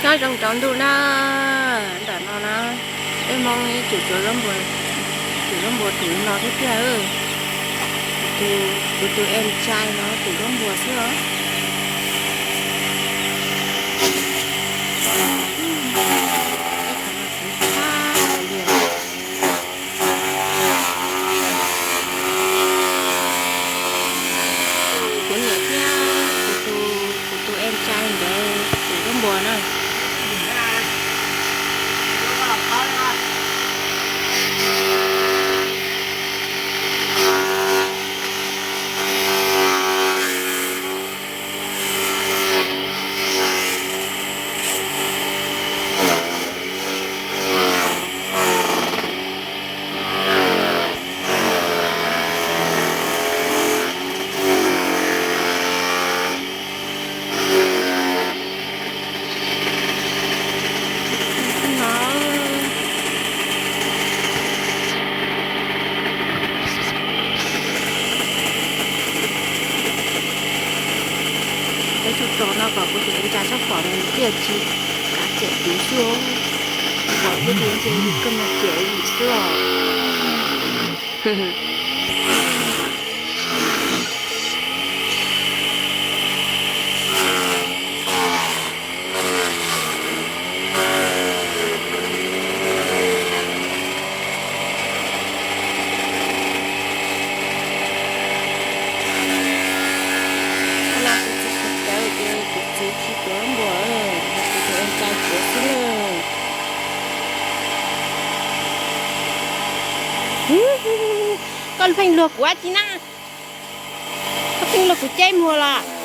Nyob zoo rau ntuj na, ntawm no na, peb Hmoob ib txwm tsuav zaub npuas, tsuav zaub npuas tus no thiab tiag. Kuv tus em txais no tus zaub npuas xwb os. Kuv niam thiab kuv tus em txais ntev tus zaub npuas na. Peb tsuas tso no kom kuv tus em txais txhob pom nws thiaj tsis kav tsem kuv xwb. Pom thiab ces ntshe yus koj mas cem yus xwb os. Los kuv txiv sawv cawv ces kuv txiv tsis tuav npuas, kuv tus em txais tuav xwb na. Koj pheej luag kuv dab tsi na? Koj pheej luag kuv ceb muag los?